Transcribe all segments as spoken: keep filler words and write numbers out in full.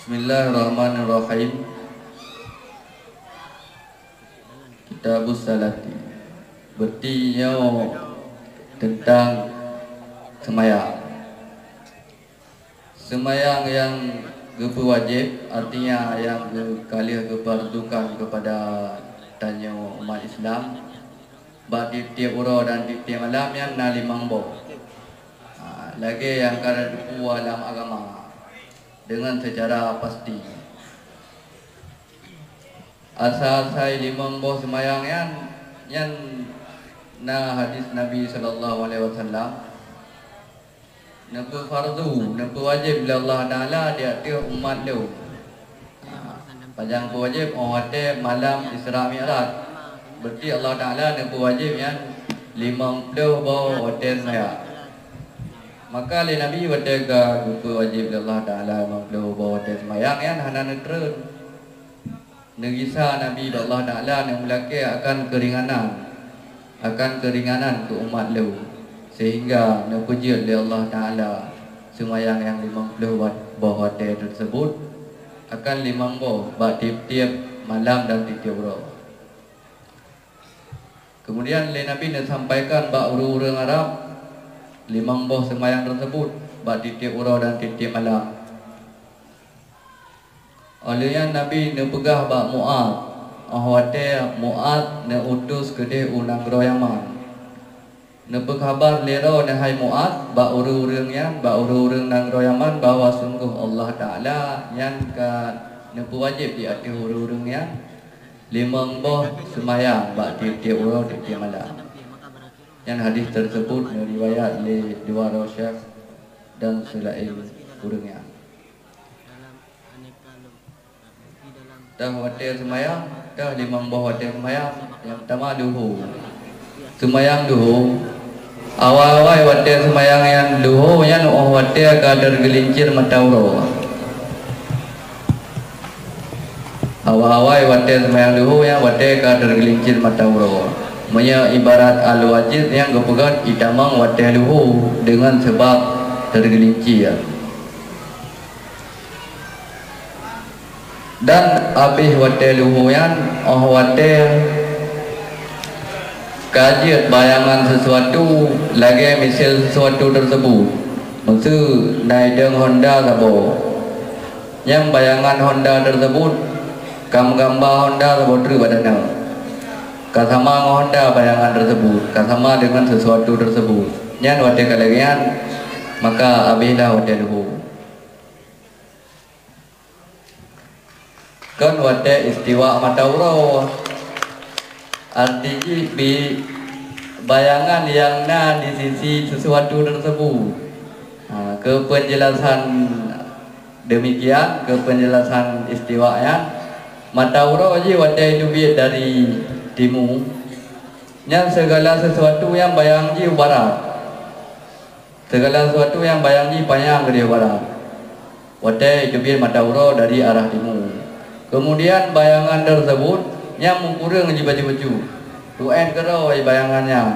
Bismillahirrahmanirrahim. Kitabus Salati. Berarti nyoe tentang seumayang. Seumayang nyang geupeuwajéb, artinya nyang geu-, ka lheueh geufardukan keupada tanyoe umat Islam, bak tieb-tieb uroe dan tieb-tieb malam nyan na limong boh. Ha, lagée nyang ka na teupeue lam agama deungon seucara pasti. Asai-asai limong boh seumayang nyan, nyan na hadis Nabi sallallahu alaihi wasallam, neupeufardu, neupeuwajéb lé Allah Taala di ateueh umat lôn. Ha, pajan peuwajéb? 'Oh watée malam Isra Mi'raj. Berarti Allah Taala neupeuwajéb nyan limong ploh boh watée seumayang. Maka lé Nabi watée ka geupeuwajéb lé Allah Taala limong ploh boh watée seumayang nyan hana neutreun. Neugisa Nabi bak Allah Taala, neumeulakée akan keuringanan, akan keuringanan keu umat lôn, seuhingga neupeujeuet lé Allah Taala seumayang nyang limong ploh wat-, boh watée teuseubut akan limong boh bak tieb-tieb malam dan tieb-tieb uroe. Keumudian lé Nabi neusampaikan bak ureuëng-ureuëng Arab limong boh seumayang teuseubut bak tieb-tieb uroe dan tieb-tieb malam. Óh lheueh nyan Nabi neupeugah bak Mu'adz, óh watée Mu'adz neuutus keudeh u nanggroe Yaman, neupeukhabar lé droe nyan, hai Mu'adz, bak ureuëng-ureuëng nyan, bak ureuëng-ureuëng nanggroe Yaman, bahwa sunggoh Allah Taala nyan ka neupeuwajéb di ateueh ureuëng-ureuëng nyan limong boh seumayang bak tieb-tieb uroe, tieb-tieb malam. Nyan hadis teuseubut neuriwayat lé dua droe syekh dan seulaén ureuëng nyan. Teuh watée seumayang, teuh limong boh watée seumayang. Nyang peutama luho. Seumayang luho. Awai-awai watée seumayang nyang luho nyan 'oh watée ka teugeulincir mata uroe. Awai-awai watée seumayang luho nyan watée ka teugeulincir mata uroe. Meunyoe ibarat al-wajib nyang geupeugét itamong watée luho deungon sabab teugeulincir. Dan abéh watée luho nyan, 'oh watée ka jeuet bayangan sisuatu lagée miseue sisuatu teuseubut, meuseu na idong honda saboh. Nyang bayangan honda teuseubut ka meugamba honda saboh treuk bak danau. Ka sama ngon honda bayangan teuseubut, ka sama deungon sisuatu teuseubut. Nyan watée ka lagée nyan, maka abéh lah watée luho. Kon watée istiwa mata uroe. Arti jih bi bayangan nyang na di sisi sisuatu teuseubut. Ha, keu peunjelasan deumikian, keu peunjelasan istiwa nyan, mata uroe jih watée teubiet dari timu, nyan sigala sisuatu nyang bayang jih u barat. Sigala sisuatu nyang bayang jih panyang keudeh u barat, watée teubiet mata uroe dari arah timu. Keumudian bayangan teuseubut nyan meukureueng jibacut-bacut, tu'en keudroe bayangan nyan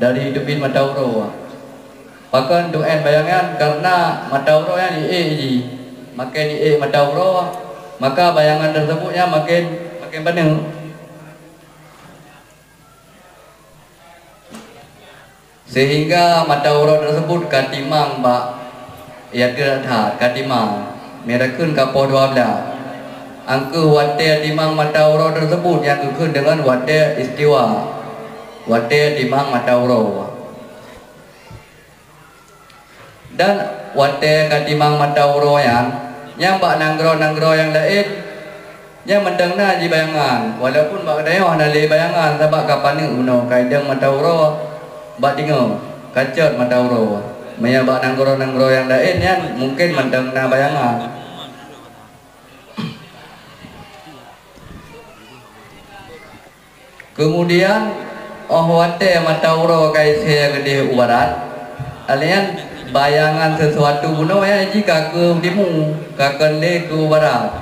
dari teubiet mata uroe. Pakon tu'en bayangan? Kareuna mata uroe nyan iék jih. Maken iék mata uroe, maka bayangan teuseubut nyan maken, maken paneuk. Seuhingga mata uroe teuseubut ka timang bak, ya, teuh that ka timang, meurakeun ka poh dua blaih. Angkeuh watée timang mata uroe teuseubut nyang geukheun deungon watée istiwa, watée timang mata uroe. Dan watée ka timang mata uroe nyan, nyang bak nanggroe-nanggroe nyang laén, nyan mantong na jibayangan, walaupun bak geutanyoe hana lé bayangan, sabab ka paneuk bunoe, ka idong mata uroe bak tingoe, ka cot mata uroe. Meunyoe bak nanggroe-nanggroe nyang laén nyan mungken mantong na bayangan. Keumudian, óh watée mata uroe ka isé keudeh u barat, alèh nyan bayangan sisuatu bunoe nyang jih ka keu timu, ka kon lé keu barat.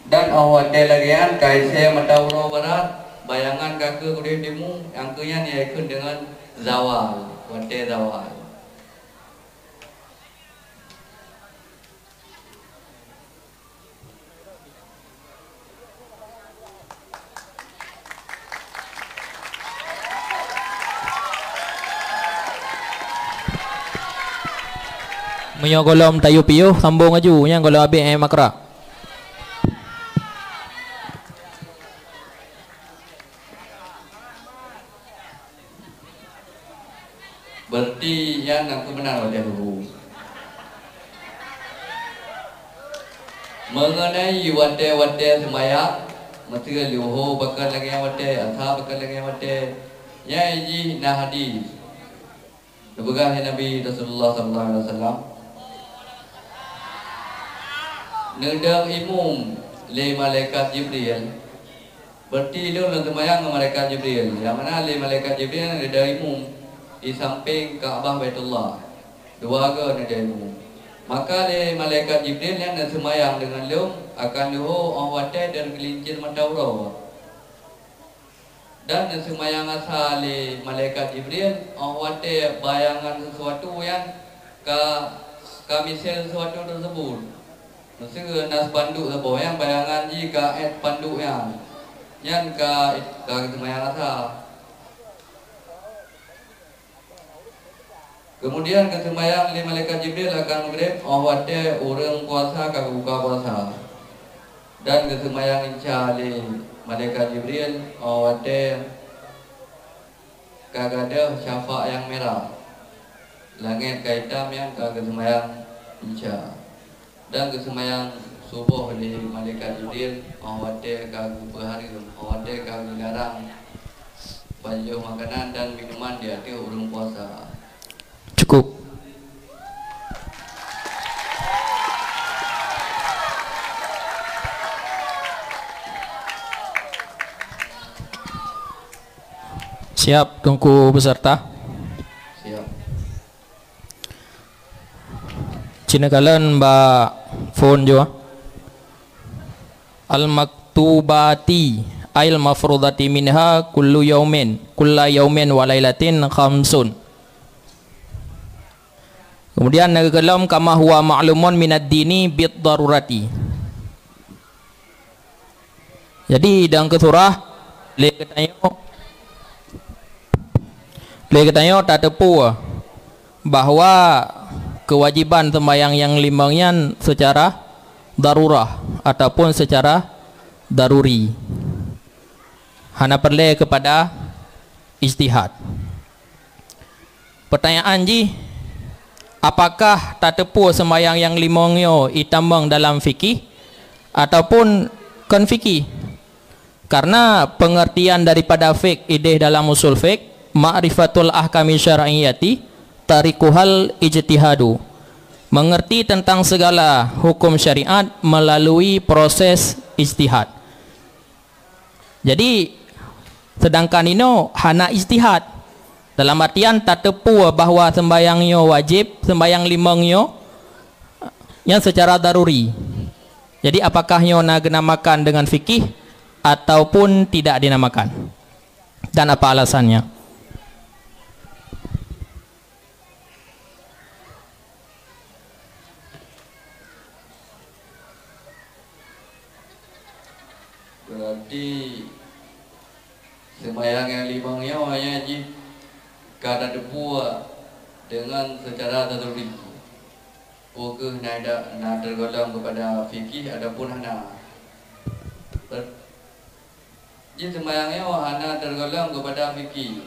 Dan óh watée lagée nyan ka isé mata uroe barat, bayangan ka keu keudeh timu, nyang keu nyan ikheun deungon zawal, watée zawal. Meunyoe gohlom tayue piôh, sambông laju, nyan gohlom abéh, eh, makra. Berarti nyan nyang keuh meunan watée suboh. Mengenai watée-watée seumayang, meuseu luho pakon lagée watée, asa pakon lagée watée, nyan jih na hadis. Geupeugah lé Nabi Rasulullah sallallahu alaihi wasallam, neudong imum lé malaikat Jibril. Berarti lôn lôn seumayang ngon malaikat Jibril. Nyang mana lé malaikat Jibril neudong imum di sampéng Ka'bah Baitullah. Dua goe neudong imum. Maka lé malaikat Jibril nyan neuseumayang deungon lôn akan luho óh watée dan geulincir mata uroe. Dan neuseumayang asa lé malaikat Jibril óh watée bayangan sesuatu nyang ka, ka miseue sesuatu teusebut. Meuseu na spanduk saboh nyang bayangan jih ka ék spanduk nyan, nyan ka, ka geuseumayang asa. Keumudian geuseumayang lé malaikat Jibril akan Maghrib óh watée ureuëng puasa ka geubuka puasa. Dan geuseumayang Isya lé malaikat Jibril óh watée ka gadôh syafaq nyang mirah, langét ka itam nyang ka geuseumayang Isya. Dan geuseumayang suboh lé malaikat Jibril óh watée ka geupeuhareuem, óh watée ka geularang pajoh makanan dan minuman di ateueh ureuëng puasa. Cukup. Siap, Teungku beserta? Siap. Cina kalon bak phon jua. Al-maktubati, ail mafrudati minha kullu yaumin, kulla yaumin wa lailatin khamsun. Kemudian na geukeulom kama huwa ma'lumun minad dini bid darurati. Jadi, dan keu surah, lé geutanyoe, lé geutanyoe tateupeue bahwa keuwajiban seumayang nyang limong nyan seucara darurah ataupun seucara daruri. Hana peureulée keupada ijtihad. Peutanyaan jih, apakah tateupeue seumayang nyang limong nyoe itamong dalam fikih ataupun kon fikih? Karena pengertian daripada fiqh idéh dalam usul fiqh, ma'rifatul ahkami syar'iyyati tarikuhal ijtihadu. Mengerti tentang segala hukum syariat melalui proses ijtihad. Jadi, sedangkan inoe hana ijtihad. Dalam artian tateupeue bahwa sembahyang nyoe wajib, sembahyang limong nyoe, nyan secara daruri. Jadi, apakah nyoe na geunamakan dengan fikih ataupun tidak dinamakan? Dan apa alasannya? Berarti seumayang nyang limong nyoe hanya jih ka tateupeue deungon seucara taturi. Peu kheueh na, na teugolong keupada fikih ataupun hana. Ber-, Jih seumayang nyoe hana teugolong keupada fikih.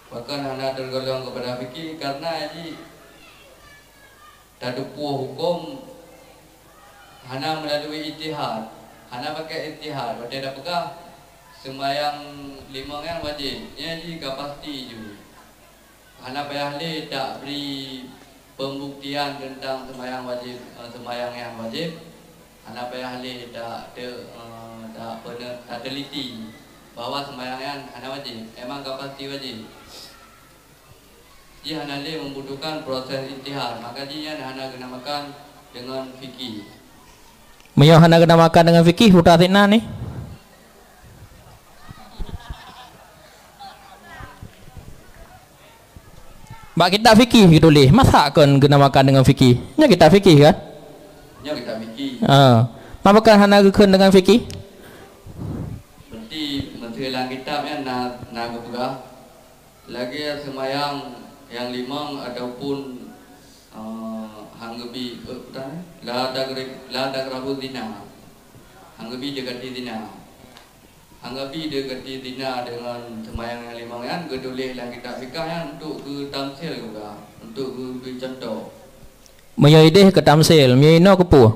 Pakon hana teugolong keupada fikih? Karena jih tateupeue huköm hana meulalui ijtihad, hana pakai ijtihad. Watée tapeugah seumayang limong nyan wajéb, nyan jih ka pasti jih. Hana payah lé tabri pembuktian teuntang seumayang wajéb, eh, seumayang nyang wajéb. Hana payah lé ta-, te-, eh, ta-, pene-, tateliti bahwa seumayang nyan hana wajéb. Emang ka pasti wajéb. Jih hana lé membutuhkan proses ijtihad, maka jih nyan hana geunamakan deungon fikih. Meunyoe hana geunamakan deungon fikih, putra sinan ni. Bak kitab fikih geutuléh, masa kon geunamakan deungon fikih? Nyoe kitab fikih kan? Nyoe kitab fikih. Ha. Mapa kan hana geukheun deungon fikih? Berarti meuseulam kitab nyan na, na geupeugah lagée seumayang nyang limong ataupun, eh, Han geubi, eh, peue tan? La taqrib-, la taqrabu zina. Han geubi deukati zina. Han geubi deukati zina deungon seumayang nyang limong nyan geutuléh lam kitab fikah nyan untuk geutamsil juga, untuk geubri cuntoh. Meunyoe ideh keu tamsil, meunyoe inoe keupeue?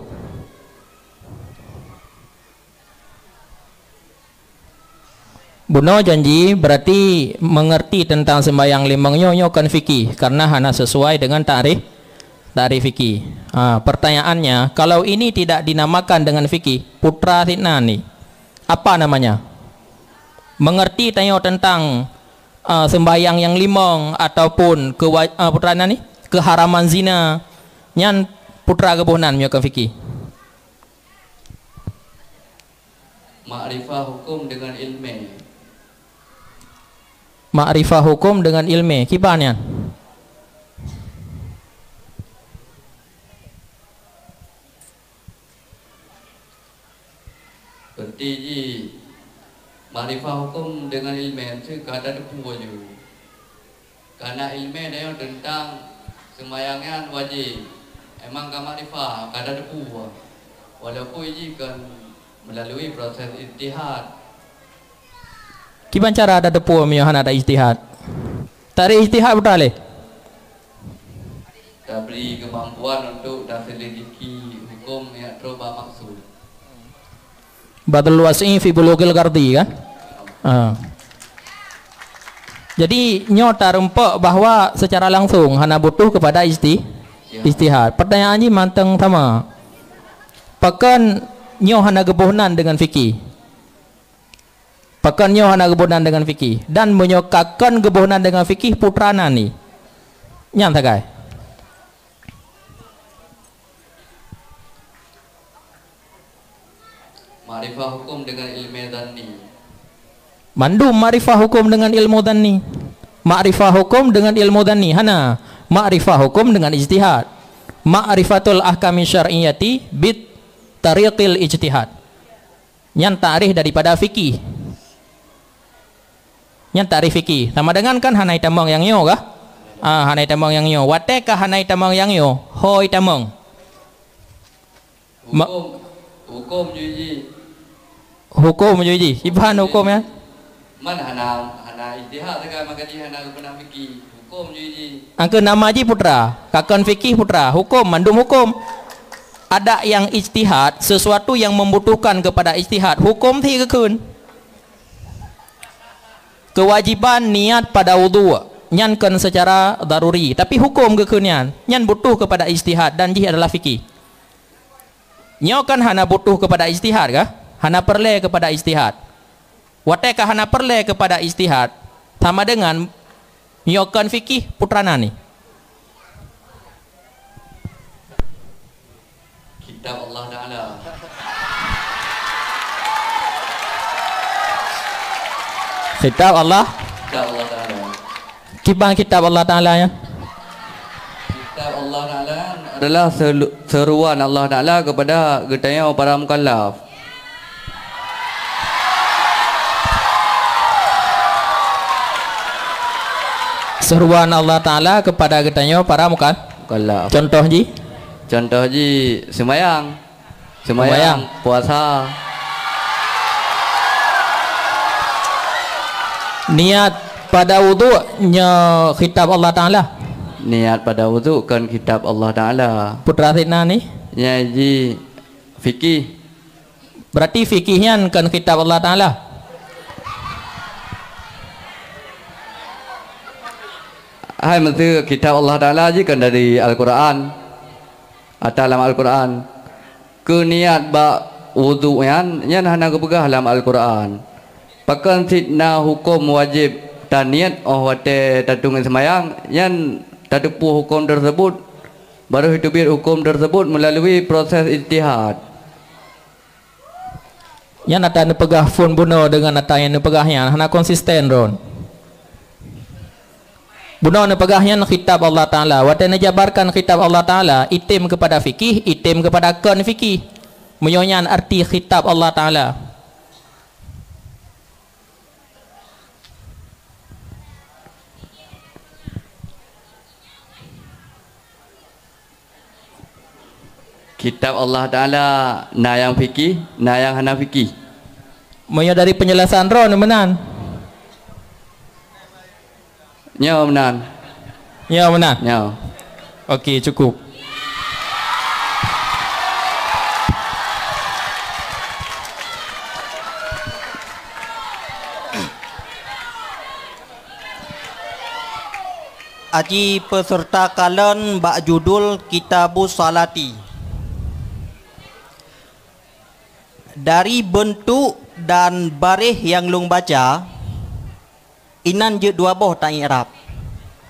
Bunoe janji, berarti mengerti tentang sembahyang limong nyoe, nyoe kon fikih, karena hana sesuai dengan takrif, takrif fikih. Ha, pertanyaannya, kalau ini tidak dinamakan dengan fikih, putra sinan ni, apa namanya? Mengerti tanyoe tentang, eh, sembahyang nyang limong ataupun kewa-, eh, putra nan ni, keharaman zina, nyan putra geuboh nan meunyoe kon fikih. Makrifah hukum dengan ilmé. Makrifah hukum dengan ilmé. Kiban nyan? Berarti ji, makrifah hukum dengan ilmé, meusti ka tateupeue ju. Karena ilmé tanyoe teuntang seumayang nyan wajéb. Emang ka makrifah, ka tateupeue. Walaupun jih kon melalui proses ijtihad. Kiban cara tateupeue meunyoe hana taijtihad? Takrif ijtihad beutôi lé? Tabri kemampuan untuk taselidiki hukum nyang trok bak maksud. Badlul was'i fi bulughil ghardi, kan? Ha. Jadi, nyoe tarumpok bahwa secara langsung hana butuh kepada ijti-, ijtihad. Pertanyaan jih mantong sama. Pakon nyoe hana geuboh nan deungon fikih? Pakon nyoe hana geuboh nan deungon fikih? Dan meunyoe ka kon geuboh nan deungon fikih, putra nan ni? Nyan sagai. Makrifah hukum dengan ilmu zanni. Mandum makrifah hukum dengan ilmu zanni. Makrifah hukum dengan ilmu zanni. Hana. Makrifah hukum dengan ijtihad. Ma'rifatul ahkami syar'iyyati bit tariqil ijtihad. Nyan takrif daripada fikih. Nyan takrif fikih. Sama dengan kan hana itamong nyang nyoe kah? Ah, hana itamong nyang nyoe. Watée ka hana itamong nyang nyoe, ho itamong. Ma- Hukum, hukum ju ji. Hukum ju ji. Iban hukum ya. Man hana, hana ijtihad sagai maka ji hana geupeuna fikih. Hukum ju ji. Angka nama ji putra, ka kon fikih putra, hukum mandum hukum. Ada yang ijtihad, sesuatu yang membutuhkan kepada ijtihad, hukum ti geukheun. Kewajiban niat pada wudhu nyan kon secara daruri, tapi hukum geukheun nyan, nyan butuh kepada ijtihad dan jih adalah fikih. Nyoe kan hana butuh kepada ijtihad kah? Hana peureulée kepada ijtihad. Watée ka hana peureulée kepada ijtihad, sama dengan nyoe kon fikih putra nan ni. Kitab Allah Taala. Kitab Allah. Kitab Allah Taala. Kiban kitab Allah Taala nyan? Kitab Allah Taala adalah selu-, seruan Allah Taala kepada geutanyoe para mukallaf. Seruan Allah Taala kepada geutanyoe para mukal-, mukallaf. Contoh ji? Contoh ji seumayang. Seumayang, puasa. Niat pada wudhu nyoe kitab Allah Taala. Niat pada wudhu kon kitab Allah Taala. Putra sinan ni? Nyan ji fikih. Berarti fikih nyan kon kitab Allah Taala. Hai, meuseu kitab Allah Taala ji kon dari Al-Quran. Ata lam Al-Quran, keu niat bak wudhu nyan, nyan hana geupeugah lam Al-Quran. Pakon cit na huköm wajéb taniet óh watée tatueng seumayang, nyan tateupeue huköm teuseubut, barô teubiet huköm teuseubut meulalui proses ijtihad. Nyan ata neupeugah phon bunoe deungon ata nyang neupeugah nyan hana konsisten droen. Bunoe neupeugah nyan kitab Allah Taala. Watée neujabarkan kitab Allah Taala, item keupada fikih, item keupada kon fikih. Meunyoe nyan arti kitab Allah Taala. Kitab Allah Taala na nyang fikih, na nyang hana fikih. Meunyoe dari penjelasan droeneuh meunan. Nyoe meunan. Nyoe meunan. Nyoe. Oke, cukup. Aji peserta kalon bak judul Kitabus Salati. Dari beuntuk dan baréh nyang lôn baca, inan jeuet dua boh ta-i'rab.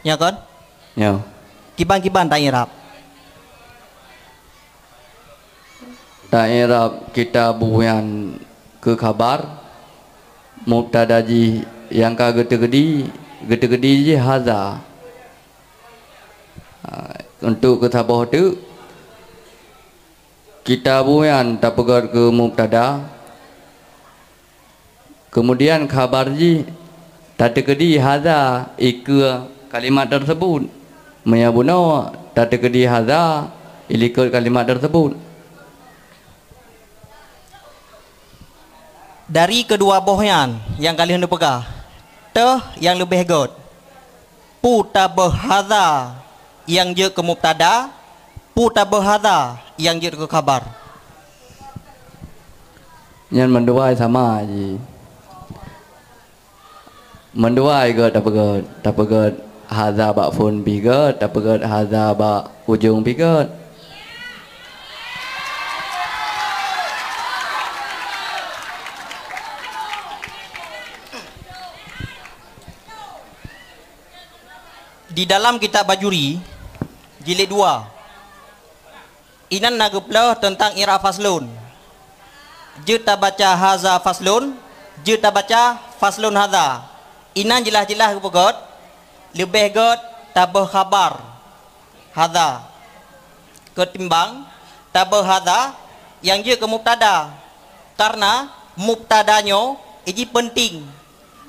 Nyo kon? Nyo. Kiban-kiban ta-i'rab. Ta-i'rab kitabun nyan keu khabar, mubtada jih nyang ka geuteukeudi, geuteukeudi jih hadza. Ha, untuk keu saboh teuk, kitabun nyan tapeugét keu mubtada, keumudian khabar jih tateukeudi hadza ikeue kalimat teurseubut. Meunyoe bunoe tateukeudi hadza ilikot kalimat teurseubut. Dari keudua boh nyan nyang ka lheueh neupeugah, teuh nyang leubeh gét. Peue tabeuh hadza nyang jeuet keu mubtada, peue tabeuh hadza nyang jeuet keu khabar. Nyan mandua sama jih. Mandua gét tapeugét, tapeugét hadza bak phon pih gét, tapeugét hadza bak ujong pih gét. Di dalam kitab Bajuri, jilid dua, inan na geupeuleueh teuntang i'rab faslun. Jeuet tabaca hadza faslun, jeuet tabaca faslun hadza. Inan jeulaih-jeulaih geupeugét, leubeh gét tabeuh khabar hadza keutimbang tabeuh hadza nyang jeuet keu mubtada. Kareuna mubtada nyoe iji peunteng,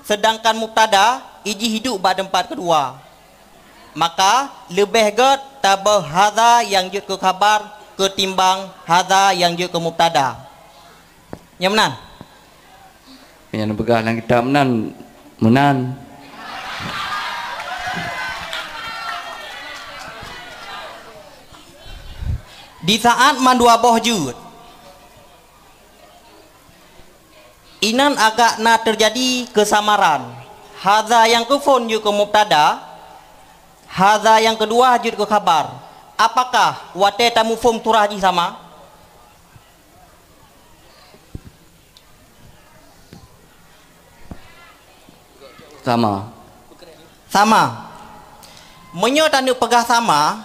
seudangkan mubtada iji hidup bak teumpat keudua. Maka, leubeh gét tabeuh hadza nyang jeuet keu khabar keutimbang hadza nyang jeuet keu mubtada. Nyo meunan? Nyang neupeugah lam kitab meunan, meunan. Di saat mandua boh jeuet, inan agak na teujadi keusamaran. Hadza nyang keuphon jeuet keu mubtada, hadza nyang keudua jeuet keu khabar. Apakah watée tamuphom surah jih sama? Sama. Sama. Meunyoe taneuk peugah sama,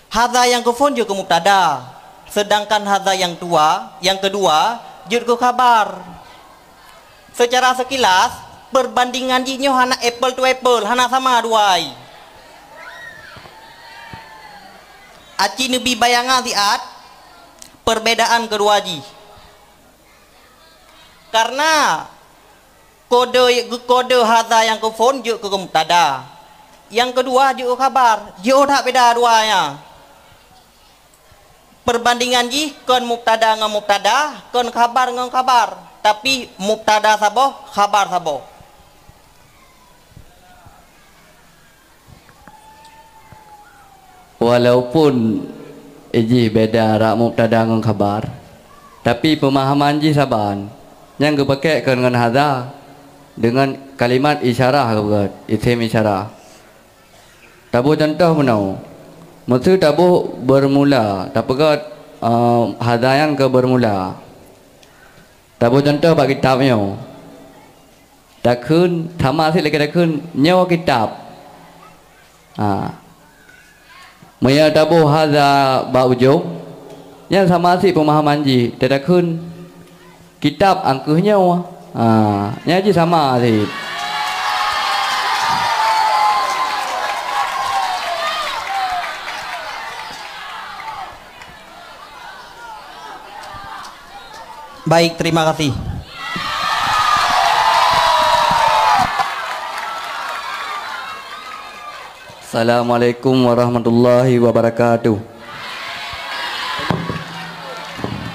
hadza nyang keuphon jeuet keu mubtada, seudangkan hadza nyang dua, nyang keudua jeuet keu khabar. Seucara seukilas, peurbandingan jih nyoe hana apple to apple, hana sama dua ai. Aci neubi bayangan siat peurbedaan keudua jih. Kareuna kode, geukode hadza nyang keuphon jeuet keu mubtada, nyang keudua jeuet keu khabar, jiôh that beda dua nyan. Peurbandingan jih kon mubtada ngon mubtada, kon khabar ngon khabar, tapi mubtada saboh, khabar saboh. Walaupun jih beda rot mubtada ngon khabar, tapi peumahaman jih saban. Nyang geupakék kon ngon hadza, deungon kalimat isyarah geupeugét, isim isyarah. Taboh cuntoh meunoe, meuseu taboh beurmula, tapeugét, eh, hadza nyan keu beurmula. Taboh cuntoh bak kitab nyoe. Takheun, sama sit lagée takheun nyoe kitab. Ha. Meunyoe taboh hadza bak ujong, nyan sama sit peumahaman jih, takheun kitab angkeuh nyoe. Ha, nyan jih sama sit. Baik, terima kasih. Assalamualaikum warahmatullahi wabarakatuh.